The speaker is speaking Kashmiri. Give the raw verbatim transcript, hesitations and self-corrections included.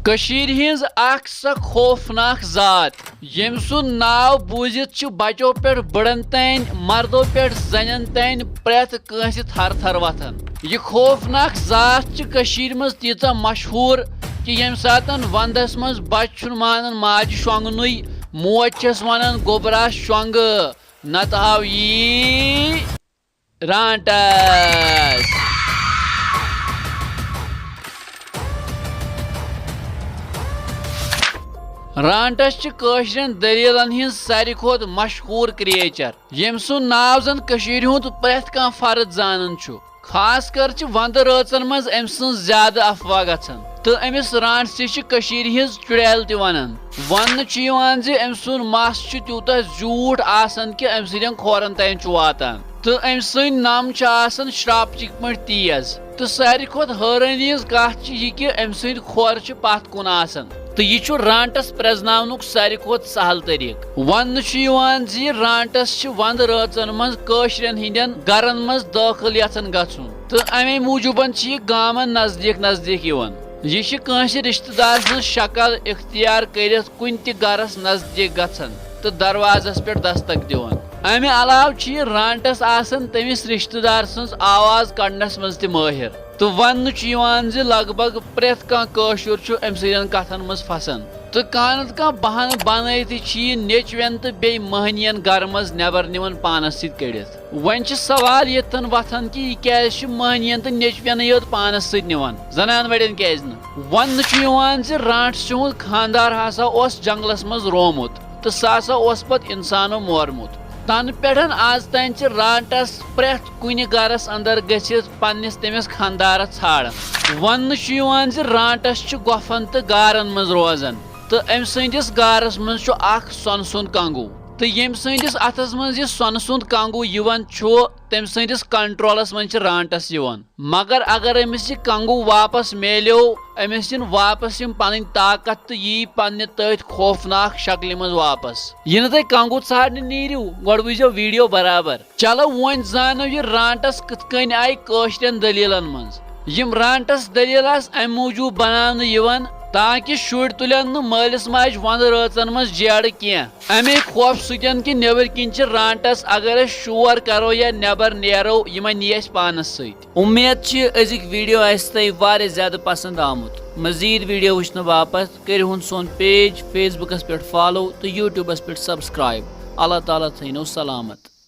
کٔشیٖرِ ہٕنٛز اکھ سۄ خوفناک ذات، ییٚمۍ سُنٛد ناو بوٗزِتھ چھِ بچو پٮ۪ٹھ بٕڑن تام، مردو پٮ۪ٹھ زنٮ۪ن تام پرٛٮ۪تھ کٲنٛسہِ تھر تھر وۄتھان۔ یہِ خوفناک ذات چھِ کٔشیٖرِ منٛز تیٖژاہ مشہوٗر کہِ ییٚمہِ ساتن ونٛدس منٛز بچہٕ چھُنہٕ مانان ماجہِ شۄنٛگنُے، موج چھَس ونان، "گوٚبرا شۄنٛگہٕ، نتہٕ ہاو یی رانٛٹس۔" رانٛٹس چھِ کٲشرٮ۪ن دٔلیٖلن ہٕنٛز ساروی کھۄتہٕ مشہوٗر creature، ییٚمۍ سُنٛد ناو زن کٔشیٖرِ ہُنٛد پرٛٮ۪تھ کانٛہہ فرد زانان چھُ۔ خاص کر چھِ ونٛدٕ رٲژن منٛز أمۍ سٕنٛز زیادٕ افواہ گژھان تہٕ أمِس رانٛٹسہِ چھِ کٔشیٖرِ ہٕنٛز چُڑیل تہِ ونان۔ وننہٕ چھُ یِوان زِ أمۍ سُنٛد مَس چھُ تیوٗتاہ زیوٗٹھ آسان کہِ أمۍ سٕنٛدٮ۪ن کھورن تام چھُ واتان تہٕ أمۍ سٕنٛدۍ نَم چھِ آسان شراپچِکۍ پٲٹھۍ تیز۔ تہٕ ساروی کھۄتہٕ حٲرٲنی ہٕنٛز کَتھ چھِ یہِ کہِ أمۍ سٕنٛدۍ کھۄر چھِ پتھ کُن آسان۔ تہٕ یہِ چھُ رانٛٹس پرٛزناونُک ساروی کھۄتہٕ سہل طریٖقہٕ۔ وننہٕ چھُ یِوان زِ یہِ رانٛٹس چھِ ونٛدٕ رٲژن منٛز کٲشرٮ۪ن ہٕنٛدٮ۪ن گرن منٛز دٲخل یژھان گژھُن، تہٕ امے موٗجوٗبن چھِ یہِ گامن نزدیٖک نزدیٖک یِوان۔ یہِ چھِ کٲنٛسہِ رشتہٕ دار سٕنٛز شکل اختیار کٔرِتھ کُنہِ تہِ گرس نزدیٖک گژھان تہٕ دروازس پٮ۪ٹھ دستک دِوان۔ امہِ علاوٕ چھِ یہِ رانٛٹس آسان تٔمِس رشتہٕ دار سٕنٛز آواز کڑنس منٛز تہِ مٲہِر۔ تہٕ وننہٕ چھُ یِوان زِ لگ بگ پرٛٮ۪تھ کانٛہہ کٲشُر چھُ أمۍ سٕنٛدٮ۪ن کتھن منٛز پھسان۔ تہٕ کانٛہہ نتہٕ کانٛہہ بہانہٕ بنٲوتھٕے چھِ یہِ نیٚچوٮ۪ن تہٕ بیٚیہِ مٔہنِین گرٕ منٛز نٮ۪بر نِوان پانس سۭتۍ کٔڑِتھ۔ وۄنۍ چھِ سوال ییٚتٮ۪ن وۄتھان کہِ یہِ کیازِ چھِ مٔہنِین تہٕ نیٚچوٮ۪نٕے یوت پانس سۭتۍ نِوان، زنان وڑٮ۪ن کیازِ نہٕ؟ وننہٕ چھُ یِوان زِ رانٛٹس سُنٛد خانٛدار ہسا اوس جنگلس منٛز رومُت تہٕ سُہ ہسا اوس پتہٕ انسانو مورمُت۔ تنہٕ پٮ۪ٹھ آز تام چھِ رانٛٹس پرٛٮ۪تھ کُنہِ گرس اندر گٔژھِتھ پننِس تٔمِس خانٛدارس ژھانٛڈان۔ وننہٕ چھُ یِوان زِ رانٛٹس چھِ گۄپھن تہٕ غارن منٛز روزان تہٕ أمۍ سٕنٛدِس غارس منٛز چھُ اکھ سۄنہٕ سُنٛد کنٛگوٗ۔ تہٕ ییٚمۍ سٕنٛدِس اتھس منٛز یہِ سۄنہٕ سُنٛد کنٛگوٗ یِوان چھُ، تٔمۍ سٕنٛدِس کنٹرولس منٛز چھِ رانٛٹس یِوان۔ مگر اگر أمِس یہِ کنٛگوٗ واپس میلیو، أمِس یِن واپس یِم پنٕنۍ طاقت تہٕ یی پننہِ تٔتھۍ خوفناک شکلہِ منٛز واپس۔ یہِ نہٕ تۄہہِ کنٛگوٗ ژھانٛڈنہِ نیٖرِو، گۄڈٕ وٕچھزیو video برابر۔ چلو وۄنۍ زانو یہِ رانٛٹس کِتھ کٔنۍ آیہِ کٲشرٮ۪ن دٔلیٖلن منٛز۔ یِم رانٛٹس دٔلیٖل آسہٕ امہِ موٗجوٗب بناونہٕ یِوان تاکہِ شُرۍ تُلن نہٕ مٲلِس ماجہِ ونٛدٕ رٲژن منٛز جیڑٕ کینٛہہ۔ امے خوفہٕ سۭتۍ کہِ نیبر کِنۍ چھِ رانٛٹس، اگر أسۍ شور کرو یا نیبر نیرو، یِمن نی اسہِ پانس سۭتۍ۔ امید چھِ أزِکۍ video آسہِ تۄہہِ واریاہ زیادٕ پسند آمُت۔ مزید video وٕچھنہٕ باپتھ کٔرِو ہُن سون page Facebook پٮ۪ٹھ follow تہٕ YouTube پٮ۪ٹھ subscribe۔ اللہ تعالیٰ تھٲینو سلامت۔